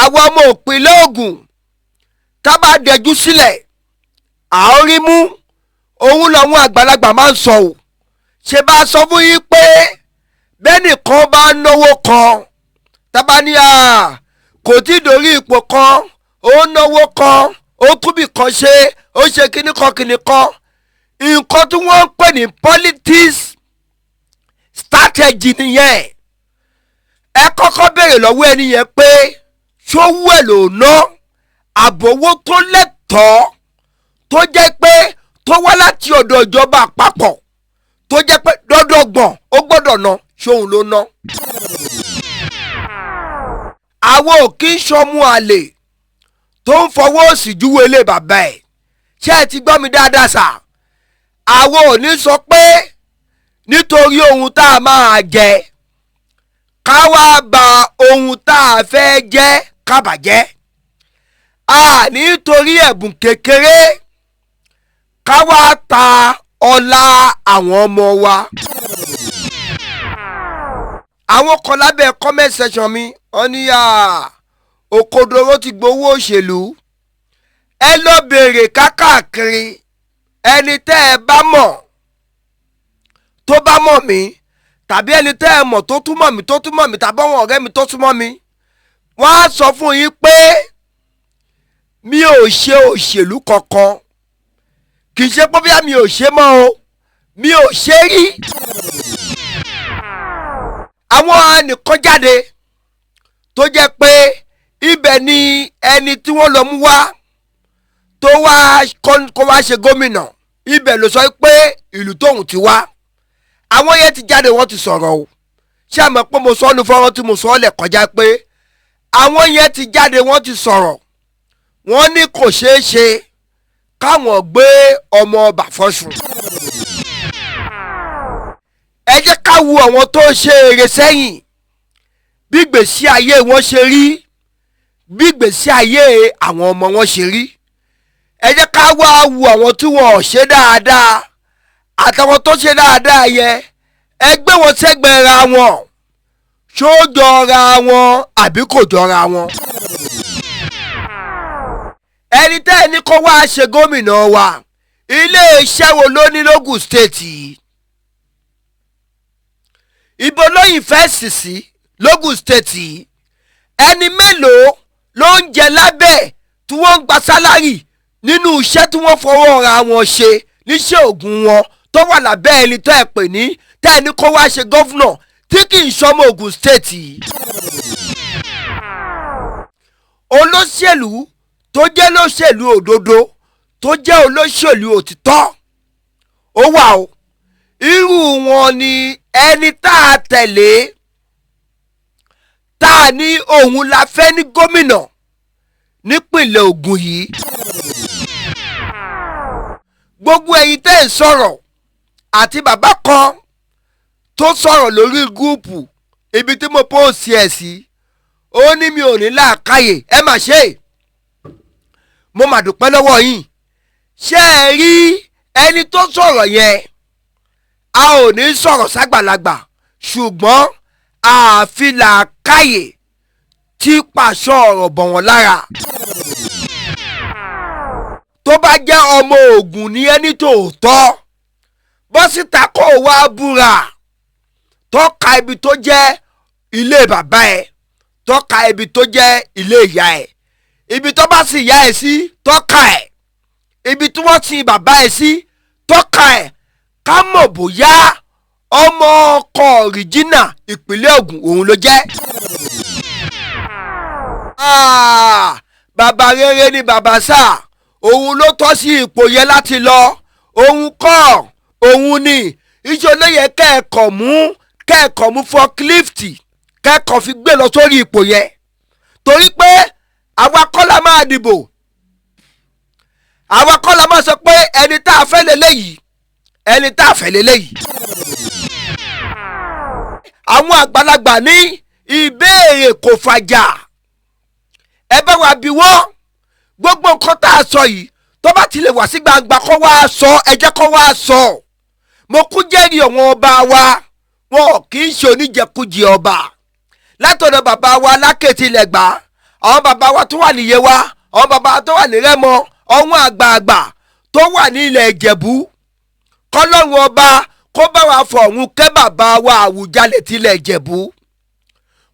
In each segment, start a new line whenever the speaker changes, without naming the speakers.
Àwọn ọmọ ìpínlẹ̀ Ògùn tá a bá dẹjú sílẹ̀ à ń rí mú. Òun làwọn àgbàlagbà máa ń sọ ò ṣe bá a sọ fún yín pé bẹ́nìkan bá náwó kan, tábà ní à kò tí ì dórí ipò kan, ó náwó kan, ó túbì kan ṣe, ó ṣe kíní kan kíní kan, nǹkan tí wọ́n ń pè ní politics strategy nìyẹn. Ẹ kọ́kọ́ béèrè lọ́wọ́ ẹni yẹn pé ṣówó ẹ̀ ló ná, àbówó tó lẹ́tọ̀ọ́ tó jẹ́ pé tó wá láti ọ̀dọ̀ ìjọba àpapọ̀, tó jẹ́ pé dọ́dọ̀gbọ̀n ó gbọ́dọ̀ ná, ṣóun ló ná. Àwọn ò kí ń ṣọmú àlè tó ń fọwọ́ òsì júwe ilé bàbá ẹ̀. Ṣé ẹ ti gbọ́ mi dáadáa sà? Àwọn ò ní sọ pé nítorí ohun tá a máa jẹ ká wá ba ohun tá a fẹ́ jẹ́ ká bàjẹ́, a nítorí ẹ̀bùn kékeré ká wá ta ọlá àwọn ọmọ wa. Àwọn kan lábẹ́ comment section mi, wọ́n ní òkodoro ti gbowó òṣèlú. Ẹ lọ bèrè kákàkiri, ẹni tẹ́ ẹ bá mọ̀ tó bá mọ̀ mí, tàbí ẹni tẹ́ ẹ mọ̀ tó tún mọ̀ mí, tó tún mọ̀ mí, tàbí àwọn ọ̀rẹ́ mi tó tún mọ̀ mí, wọ́n á sọ fún yín pé mi ò ṣe òṣèlú kankan. Kì í ṣe pé bóyá mi ò ṣe mọ́ o, mi ò ṣe rí. Àwọn nìkan jáde tó jẹ́ pé ibẹ̀ ni ẹni tí wọ́n lọ mú wá tó wá kó wá ṣe gómìnà, ibẹ̀ ló sọ pé ìlú tóun ti wá. Àwọn yẹn ti jáde, wọ́n ti sọ̀rọ̀ o. Ṣé àmọ́ pé mo sọ ọ́ nu fọ́nrán tí mo sọ ọ́ lẹ̀ kọjá pé àwọn yẹn ti jáde, wọ́n ti sọ̀rọ̀, wọ́n ní kò ṣeé ṣe káwọn gbé ọmọ ọba fọ́sùn. Ẹ jẹ́ ká wo àwọn tó ṣe eré sẹ́yìn, bí gbèsè ayé wọn ṣe rí, bí gbèsè ayé àwọn ọmọ wọn ṣe rí. Ẹ jẹ́ ká wá wo àwọn tí wọn ò ṣe dáadáa àtàwọn tó ṣe dáadáa yẹn, ẹ gbé wọn sẹ́gbẹ̀ẹ́ ra wọn. Ṣó jọra wọn àbí kò jọra wọn? Ẹni tẹ́ ẹ ní kó wá ṣe gómìnà wa, iléeṣẹ́ wo ló ní lógùn State yìí? Ibo ló invest sí lógùn State yìí? Ẹni mélòó ló ń jẹ lábẹ́ tí wọ́n ń gba salary nínú iṣẹ́ tí wọ́n fọwọ́ ra wọn ṣe níṣẹ́ ògùn wọn tó wà lábẹ́ ẹni tó ẹ pè ní tẹ́ ẹ ní kó wá ṣe governor tí kì í ṣọmọ Ògùn State yìí? Olóṣèlú tó jẹ́ lóṣèlú òdodo, tó jẹ́ olóṣèlú òtítọ́, ó wà o. Irú wọn ni ẹni tá a tẹ̀lé, tá a ní òun la fẹ́ ní gómìnà nípìnlẹ̀ Ògùn yìí. Gbogbo ẹ̀yin tẹ́ ń sọ̀rọ̀ àti bàbá kan tó sọ̀rọ̀ lórí group ibi tí mo post ẹ̀ sí, ó ní mi ò ní làákàyè. Ẹ mà ṣe, mo mà dúpẹ́ lọ́wọ́ yín. Ṣé ẹ rí ẹni tó sọ̀rọ̀ yẹn? A ò ní sọ̀rọ̀ ságbàlagbà, ṣùgbọ́n àfi làákàyè tí pàṣọ ọ̀rọ̀ bọ̀ wọ́n lára. Tó bá jẹ́ ọmọ Ògùn ní ẹni tòótọ́, bọ́ síta kó o wá búra, tọ́ka ibi tó jẹ́ ilé bàbá ẹ̀, tọ́ka ibi tó jẹ́ ilé ìyá ẹ̀, ibi tó bá sì yá ẹ̀ sí, tọ́ka ẹ̀, ibi tí wọ́n sin bàbá ẹ̀ sí, tọ́ka ẹ̀, ká mọ̀ bóyá ọmọ ọkọ ọ̀rìjínà ìpínlẹ̀ Ògùn òun ló jẹ́. Bàbá rere ni bàbá sáà, òun ló tọ́ sí ipò yẹn láti lọ, òun kọ́ òun ni iṣẹ́ olóye kẹ́ẹ̀kọ́ mú forklift kẹ́ẹ̀kọ́ fi gbé lọ sórí ipò yẹn, torí pé àwa kọ́ la máa dìbò, àwa kọ́ la máa sọ pé ẹni tá a fẹ́ lélẹ́yìí, ẹni tá a fẹ́ lélẹ́yìí. Àwọn àgbàlagbà ní ìbéèrè kò fàjà, ẹ bá wa bí wọ́n. Gbogbo nǹkan tá a sọ yìí, tó bá ti lè wá sí gbangba kó wá sọ, ẹ jẹ́ kó wá sọ. Mo kú jẹ́rìí àwọn ọba wa, wọn kì í ṣe oníjẹkújẹ ọba. Látọ̀dọ̀ bàbá wa Alákẹ́tì Lẹ́gbà. Àwọn bàbá wa tó wà ní Yewa, àwọn bàbá wa tó wà ní Rẹ́mọ, àwọn àgbààgbà tó wà ní ilẹ̀ Ìjẹ̀bú, kọ́lọ́run ọba kó bá wa fọ̀run kẹ́ bàbá wa Àwùjalẹ̀ tilẹ̀ Ìjẹ̀bú,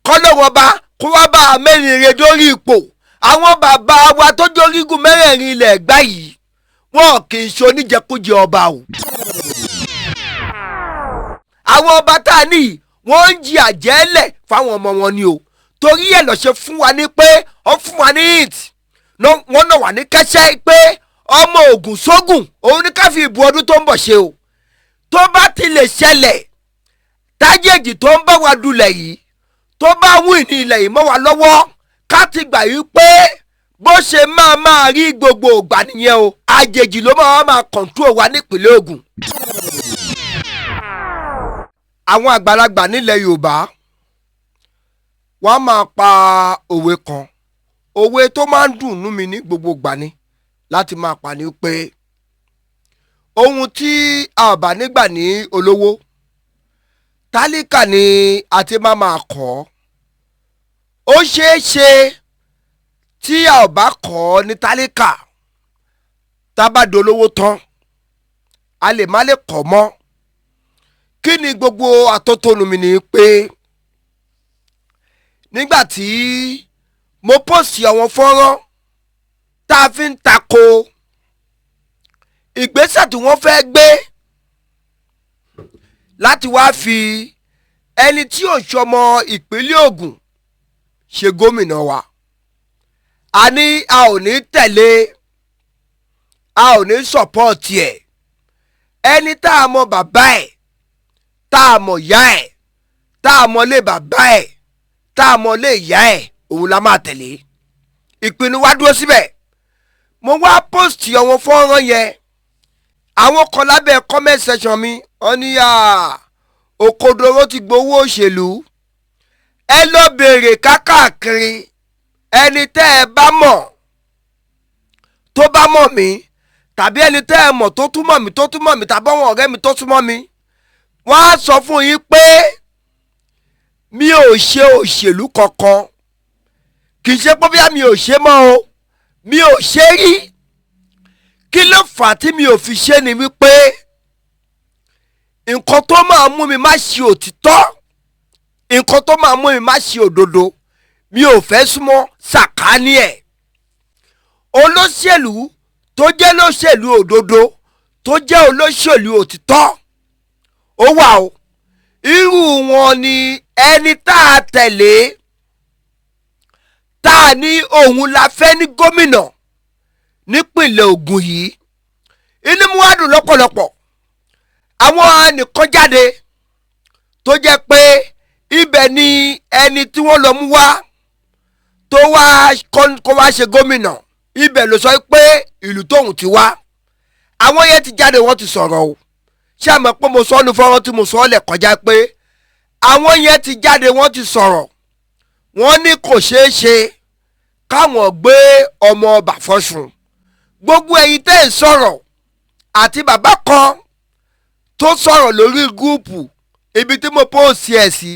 kọ́lọ́run ọba kó wá bá a mẹ́rin re dórí ipò. Àwọn bàbá wa tó jórígun mẹ́rẹ̀ẹ̀rin ilẹ̀ Ẹ̀gbá yìí, wọn kì í ṣe oníjẹkújẹ ọba o. Àwọn ọba tá a ní, wọ́n ń jí àjẹ́lẹ̀ fáwọn ọmọ wọn ni o. Torí ẹ̀ lọ́ ṣe fún wa ní pé ó fún wa ní hint, wọ́n náà wà ní kẹ́sẹ́ pé ọmọ Ògùn sógùn òun ní ká fi ìbò ọdún tó ń bọ̀ ṣe o. Tó bá ti lè ṣẹlẹ̀, tájèjì tó ń bá wa dulẹ̀ yìí, tó bá wù ní ilẹ̀ yìí mọ́ wa lọ́wọ́, ká ti gbà yí pé bó ṣe máa máa rí gbogbo ìgbà nìyẹn o. Àjèjì ló máa máa control wa nípìnlẹ̀ Ògùn. Àwọn àgbàlagbà nílẹ̀ Yorùbá, wọ́n máa pa òwe kan, òwe tó máa ń dùn nú mi ní gbogbo ìgbà ni láti máa pa ni pé ohun tí a bá nígbà ní olówó, tálíkà ni a ti máa máa kọ́. Ó ṣeé ṣe tí a ò bá kọ́ ní tálíkà, tá a bá dolówó tán, a lè má lè kọ́ mọ́. Kí ni gbogbo àtótónu mi ni pé nígbà tí mo post àwọn fọ́nrán tá a fi ń tako ìgbésẹ̀ tí wọ́n fẹ́ gbé láti wá fi ẹni tí ò ṣọmọ ìpínlẹ̀ Ògùn ṣe gómìnà wa, a ní a ò ní tẹ̀lé, a ò ní support ẹ̀. Ẹni tá a mọ bàbá ẹ̀, tá a mọ̀ ìyá ẹ̀, tá a mọ̀ lé bàbá ẹ̀, tá a mọ̀ lé ìyá ẹ̀, òun la máa tẹ̀lé. Ìpinnu wa dúró síbẹ̀. Mo wá post àwọn fọ́nrán yẹn, àwọn kan lábẹ́ comment section mi, wọ́n ní òkodoro ti gbowó òṣèlú. Ẹ lọ bèrè kákàkiri, ẹni tẹ́ ẹ bá mọ̀ tó bá mọ̀ mí, tàbí ẹni tẹ́ ẹ mọ̀ tó tún mọ̀ mí, tó tún mọ̀ mí, tàbí àwọn ọ̀rẹ́ mi tó tún mọ̀ mí, wọ́n á sọ fún yín pé mi ò ṣe òṣèlú kankan. Kì í ṣe pé bóyá mi ò ṣe mọ́ o, mi ò ṣe rí. Kí ló fà á tí mi ò fi ṣe ni wípé nǹkan tó máa mú mi má ṣe òtítọ́, nǹkan tó máa mú mi má ṣe òdodo, mi ò fẹ́ súnmọ́ sàkání ẹ̀. Olóṣèlú tó jẹ́ lóṣèlú òdodo, tó jẹ́ olóṣèlú òtítọ́, ó wà o. Irú wọn ni ẹni tá a tẹ̀lé, tá a ní òun la fẹ́ ní gómìnà nípìnlẹ̀ Ògùn yìí. Inú mi wá dùn lọ́pọ̀lọpọ̀. Àwọn nìkan jáde tó jẹ́ pé ibẹ̀ ni ẹni tí wọ́n lọ mú wá tó wá kó wá ṣe gómìnà, ibẹ̀ ló sọ pé ìlú tóun ti wá. Àwọn yẹn ti jáde, wọ́n ti sọ̀rọ̀ o. Ṣé àmọ́ pé mo sọ ọ́ nu fọ́nrán tí mo sọ ọ́ lẹ̀ kọjá pé àwọn yẹn ti jáde, wọ́n ti sọ̀rọ̀, wọ́n ní kò ṣeé ṣe káwọn gbé ọmọ ọba fọ́sùn. Gbogbo ẹ̀yin tẹ́ ẹ̀ sọ̀rọ̀ àti bàbá kan tó sọ̀rọ̀ lórí group ibi tí mo post ẹ̀ sí,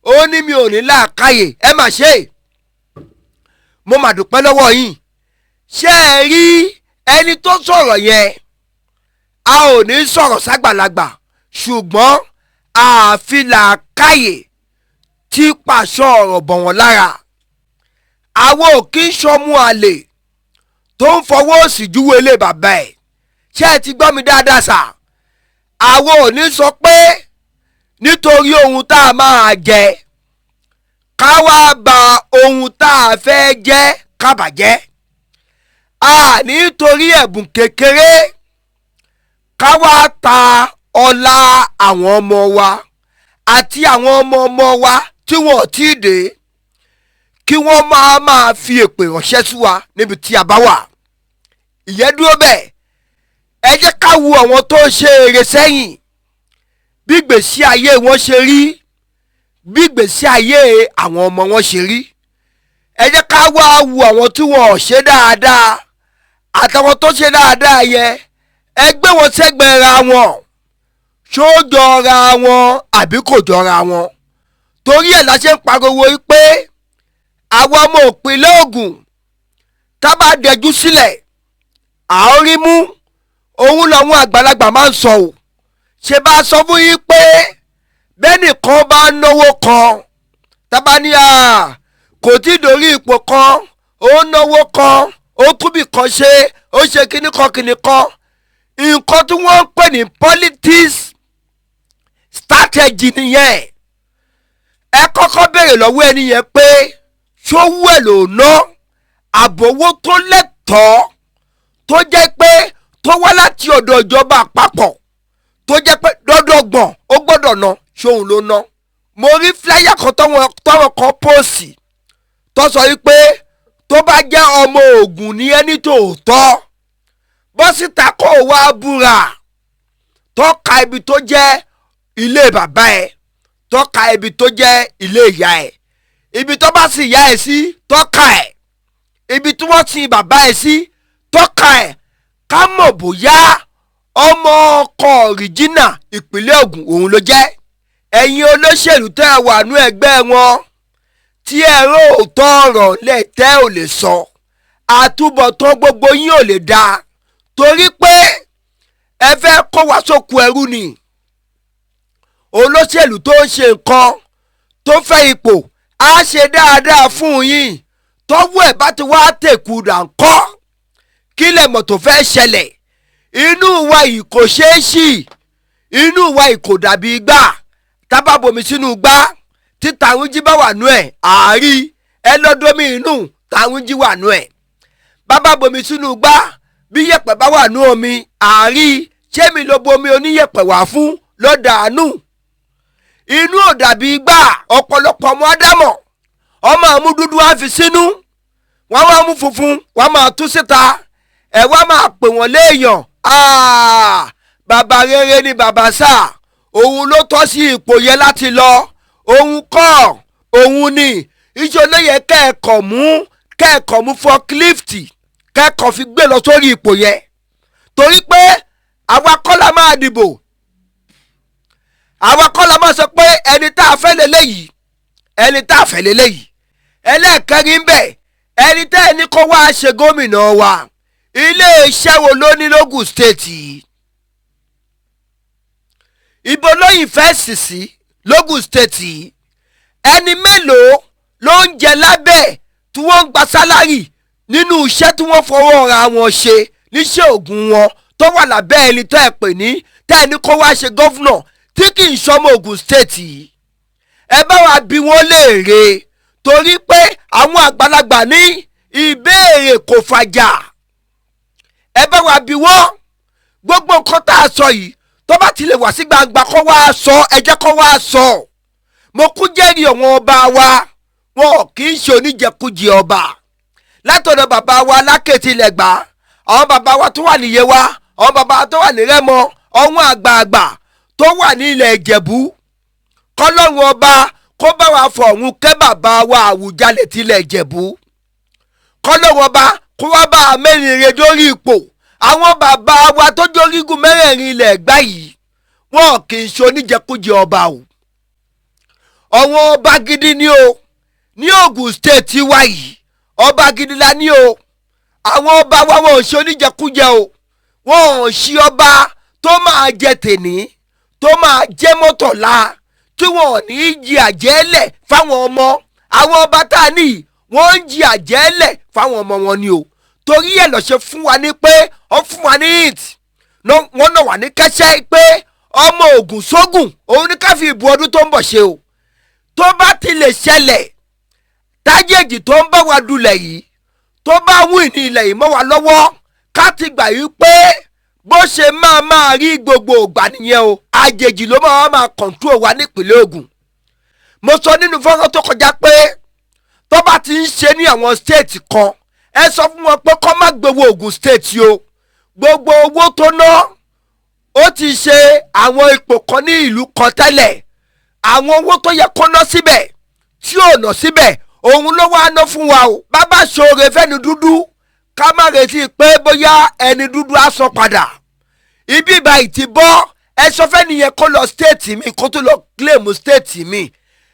ó ní mi ò ní làákàyè. Ẹ mà ṣe, mo mà dúpẹ́ lọ́wọ́ yín. Ṣé ẹ rí ẹni tó sọ̀rọ̀ yẹn? A ò ní sọ̀rọ̀ ságbàlagbà, ṣùgbọ́n àfi làákàyè tí pàṣọ ọ̀rọ̀ bọ̀ wọ́n lára. Àwọn ò kí ń sọmú àlè tó ń fọwọ́ òsì júwe ilé bàbá ẹ̀. Ṣé ẹ ti gbọ́ mi dáadáa sà? Àwọn ò ní sọ pé nítorí ohun tá a máa jẹ, ká wá ba ohun tá a fẹ́ jẹ́ ká bàjẹ́. A nítorí ẹ̀bùn kékeré ká wá ta ọlá àwọn ọmọ wa àti àwọn ọmọ ọmọ wa tí wọ́n ò tí ì dé, kí wọ́n máa máa fi èpè ránṣẹ́ sí wa níbi tí a bá wà. Ìyẹn dúró bẹ́ẹ̀. Ẹ jẹ́ ká wo àwọn tó ṣe eré sẹ́yìn, bí ìgbésí ayé wọn ṣe rí, bí ìgbésí ayé àwọn ọmọ wọn ṣe rí. Ẹ jẹ́ ká wá wo àwọn tí wọn ò ṣe dáadáa àtàwọn tó ṣe dáadáa yẹn, ẹ gbé wọn sẹ́gbẹ̀ẹ́ ra wọn. Ṣó jọra wọn àbí kò jọra wọn? Torí ẹ̀ la ṣe ń pariwo pé Àwọn ọmọ òpinlẹ̀ Ògùn tá bá dẹjú sílẹ̀ à ń rí mú, òun làwọn àgbàlagbà máa ń sọ o. Ṣe bá a sọ fún yín pé bẹ́nìkan bá náwó kan, tábà ní à kò tí ì dórí ipò kan, ó náwó kan, ó túbì kan ṣe, ó ṣe kíní kan kíní kan, nǹkan tí wọ́n ń pè ní politics strategy nìyẹn. Ẹ kọ́kọ́ béèrè lọ́wọ́ ẹni yẹn pé ṣówó ẹ̀ ló ná, àbówó tó lẹ́tọ̀ọ́ tó jẹ́ pé tó wá láti ọ̀dọ̀ ìjọba àpapọ̀, tó jẹ́ pé dọ́dọ̀gbọ̀n ó gbọ́dọ̀ ná, ṣóun ló ná. Mo rí flyer kan tọ́wọ́n kan post tó sọ wípé tó bá jẹ́ ọmọ Ògùn ní ẹni tòótọ́, bọ́ síta kó o wá búra, tọ́ka ibi tó jẹ́ ilé bàbá ẹ̀, tọ́ka ibi tó jẹ́ ilé ìyá ẹ̀, ibi tó bá sì yá ẹ̀ sí, tọ́ka ẹ̀, ibi tí wọ́n sin bàbá ẹ̀ sí, tọ́ka ẹ̀, ká mọ̀ bóyá ọmọ ọkọ ọ̀rìjínà ìpínlẹ̀ Ògùn òun ló jẹ́. Ẹ̀yin olóṣèlú tẹ́ ẹ wà nú ẹgbẹ́ wọn tí ẹ róòótọ́ ọ̀rọ̀ lẹ̀ tẹ́ ò lè sọ, àtúbọ̀tán gbogbo yín ò lè dáa, torí pé ẹ fẹ́ kó wa sóko ẹrú ni. Olóṣèlú tó ń ṣe nǹkan tó fẹ́ ipò á ṣe dáadáa fún yín, tọ́wọ́ ẹ̀ bá ti wá tẹ̀kù dàńkọ́, kí lẹ̀ mọ̀ tó fẹ́ ṣẹlẹ̀? Inú wa yìí kò ṣeé ṣì, inú wa yìí kò dàbí igbá tábà bomi sínú gbá tí tàwọn jí bá wà nú ẹ̀ àárí ẹ lọ́dọ́mí inú tàwọn jí wà nú ẹ̀. Bàbá bomi sínú gbá, bí yẹ̀pẹ̀ bá wà nú omi àárí, ṣé mi ló bomi oníyẹ̀pẹ̀ wá fún lọ́dàánù? Inú ò dàbí igbá. Ọ̀pọ̀lọpọ̀ ọmọ ádámọ̀, ọmọ àmú dúdú á fi sínú, wọ́n wá mú funfun, wọ́n máa tú síta, ẹ̀ wá máa pè wọ́n léèyàn. Bàbá rere ni bàbá sáà, òun ló tọ́ sí ipò yẹn láti lọ, òun kọ́ òun ni iṣẹ́ olóye. Kẹ́ẹ̀kọ́ mú forklift, kẹ́ẹ̀kọ́ fi gbé lọ sórí ipò yẹn, torí pé àwa kọ́ la máa dìbò, àwa kọ́ la máa sọ pé ẹni tá a fẹ́ lélẹ́yìí, ẹni tá a fẹ́ lélẹ́yìí. Ẹlẹ́ẹ̀kẹrin ń bẹ̀, ẹni tẹ́ ẹni kó wá ṣe gómìnà wa, iléeṣẹ́ wo ló ní lógùn State yìí? Ibo ló invest sí lógùn State yìí? Ẹni mélòó ló ń jẹ lábẹ́ tí wọ́n ń gba salary nínú iṣẹ́ tí wọ́n fọwọ́ ra wọn ṣe níṣẹ́ ògùn wọn, tó wà lábẹ́ ẹni tó ẹ̀ pè ní tẹ́ ẹni kó wá ṣe governor tí kì í ṣọmọ Ògùn State yìí? Ẹ bá wa bi wọ́n léèrè, torí pé àwọn àgbàlagbà ní ìbéèrè kò fàjà. Ẹ bá wa bi wọ́n. Gbogbo nǹkan tá a sọ yìí, tó bá ti lè wá sí gbangba kó wá sọ, ẹ jẹ́ kó wá sọ. Mo kú jẹ́rìí àwọn ọba wa, wọn kì í ṣe oníjẹkújẹ ọba. Látọ̀dọ̀ bàbá wa Lákètì Lẹ́gbà, àwọn bàbá wa tó wà ní Yewa, àwọn bàbá wa tó wà ní Rẹ́mọ, àwọn àgbààgbà tó wà ní ilẹ̀ Ìjẹ̀bú, kọ́lọ́run ọba kó bá wa fọ̀run kẹ́ bàbá wa Àwùjalẹ̀ tilẹ̀ Ìjẹ̀bú, kọ́lọ́run ọba kó wá bá a mẹ́rin re dórí ipò. Àwọn bàbá wa tó jórígun mẹ́rẹ̀ẹ̀rin ilẹ̀ Ẹ̀gbá yìí, wọn kì í ṣe oníjẹkújẹ ọba o. Àwọn ọba gidi ni o. Ní Ògùn State wa yìí, ọba gidi la ní o. Àwọn ọba wa, wọn ò ṣe oníjẹkújẹ o. Wọn ò ṣe ọba tó máa jẹ tèní, tó máa jẹ mọ́tọ̀lá, tí wọn ò ní í jí àjẹ́lẹ̀ fáwọn ọmọ. Àwọn ọba tá a ní, wọ́n ń jí àjẹ́lẹ̀ fáwọn ọmọ wọn ni o. Torí ẹ̀ lọ́ ṣe fún wa ní pé ó fún wa ní it, wọ́n náà wà ní kẹ́sẹ́ pé ọmọ Ògùn sógùn òun ní ká fi ìbò ọdún tó ń bọ̀ ṣe o. Tó bá ti lè ṣẹlẹ̀, tájèjì tó ń bá wa dulẹ̀ yìí, tó bá wù ní ilẹ̀ yìí mọ́ wa lọ́wọ́, ká ti gbà yí pé bó ṣe máa máa rí gbogbo ìgbà nìyẹn o. Àjèjì ló máa máa control wa nípìnlẹ̀ Ògùn. Mo sọ nínú fọ́nrán tó kọjá pé tó bá ti ń ṣe ní àwọn state kan, ẹ sọ fún wọn pé kó má gbowó Ògùn State o. Gbogbo owó tó ná, ó ti ṣe àwọn ipò kan ní ìlú kan tẹ́lẹ̀, àwọn owó tó yẹ kó ná síbẹ̀ tí ò ná síbẹ̀, òun ló wá ná fún wa o. Bàbá ṣoore fẹ́ni dúdú, ká má retí pé bóyá ẹni dúdú á sọ padà. Ibi ìbáyìí ti bọ́, ẹ sọ fẹ́ni yẹn kó lọ state mi, kó tó lọ claim state mi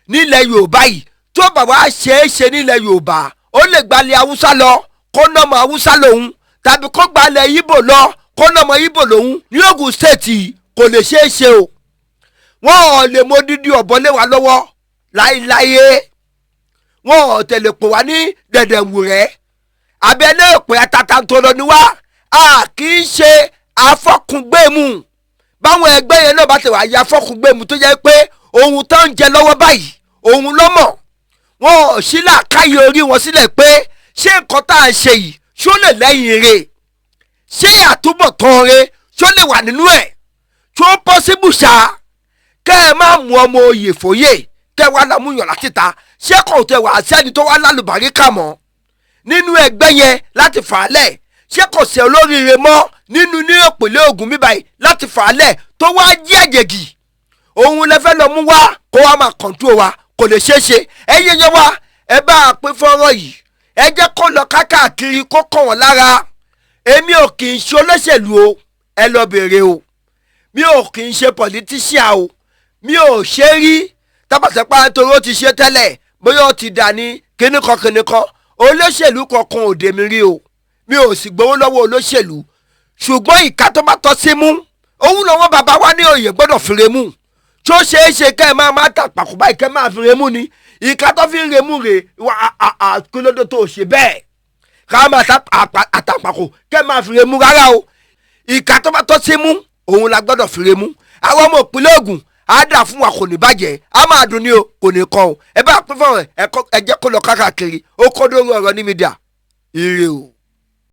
nílẹ̀ Yorùbá yìí. Tí Tó bá wá ṣe é ṣe nílẹ̀ Yorùbá, ó lè gbalẹ̀ Haúsá lọ kó nọ́mọ Haúsá lòun, tàbí kó gbalẹ̀ Ìgbò lọ kó nọ́mọ Ìgbò lòun. Ní Ògùn State kò lè ṣeé ṣe o. Wọ́n ò lè mọ dídí ọ̀bọ lé wa lọ́wọ́ láéláé. Wọ́n ò tẹ̀lé pò wá ní dẹ̀dẹ̀wùrẹ́ abẹ́lé òpè àtàtàntòlò ni wá. A kì í ṣe afọ́kùngbẹ́mù báwọn ẹgbẹ́ yẹn náà bá ti wà ya afọ́kùngbẹ́mù, tó jẹ́ pé ohun tó ń jẹ lọ́wọ́ báyìí òun lọ́mọ̀. Wọn ò sí làákàyè orí wọn sílẹ̀ pé ṣé nǹkan tá à ń ṣe yìí, ṣó lè lẹ́yìn rè? Ṣé àtúbọ̀tán rè ṣó lè wà nínú ẹ̀? Ṣó possible ṣá kẹ́ ẹ má mú ọmọ oyè fòye, kẹ́ ẹ wá lámúyàn láti ta? Ṣé kò tẹ wà sẹ́ni tó wá lálùbáríkà mọ́ nínú ẹgbẹ́ yẹn láti fà á lẹ̀? Ṣé kò sí olóríire mọ́ nínú ní ìpínlẹ̀ Ògùn bíbáyìí láti fà á lẹ̀ tó wá jí àjèjì òun lẹ fẹ́ lọ mú wá kó wá máa control wa? Kò lè ṣeé ṣe. Ẹ yẹ yẹn wá, ẹ bá a pín fọ́nrán yìí, ẹ jẹ́ kó lọ kákàkiri, kó kàn wọ́n lára. Èmi ò kì í ṣe olóṣèlú o, ẹ lọ bèrè o. Mi ò kì í ṣe politician o, mi ò ṣe rí. Tábàtẹ́pá nítorí ó ti ṣe tẹ́lẹ̀, bóyá ó ti dà ní kíníkan kíníkan, olóṣèlú kankan ò dé mi rí o. Mi ò sì gbowó lọ́wọ́ olóṣèlú. Ṣùgbọ́n ìka tó bá tọ́ sí mú òun lọ́wọ́ bàbá wa ní òye gbọ́dọ̀ fi remú. Tó ṣeé ṣe kẹ́ ẹ máa máa tà pàkó báyìí, kẹ́ ẹ máa fi remú ni? Ìka tó fi ń remú rè wá àkúlódé tó ṣe bẹ́ẹ̀ ká máa ta àtàpàkò kẹ́ ẹ máa fi remú? Rárá o, ìka tó bá tọ́ sí mú òun la gbọ́dọ̀ fi remú. Àwọn ọmọ ìpínlẹ̀ Ògùn á dà fún wa, kò ní bàjẹ́, á máa dùn ní o, kò ní kọ́ o. Ẹ bá pín fún ẹ, ẹ jẹ́ kó lọ káàkiri. Ó kọ́ dórí ọ̀rọ̀ ní media. Ire o.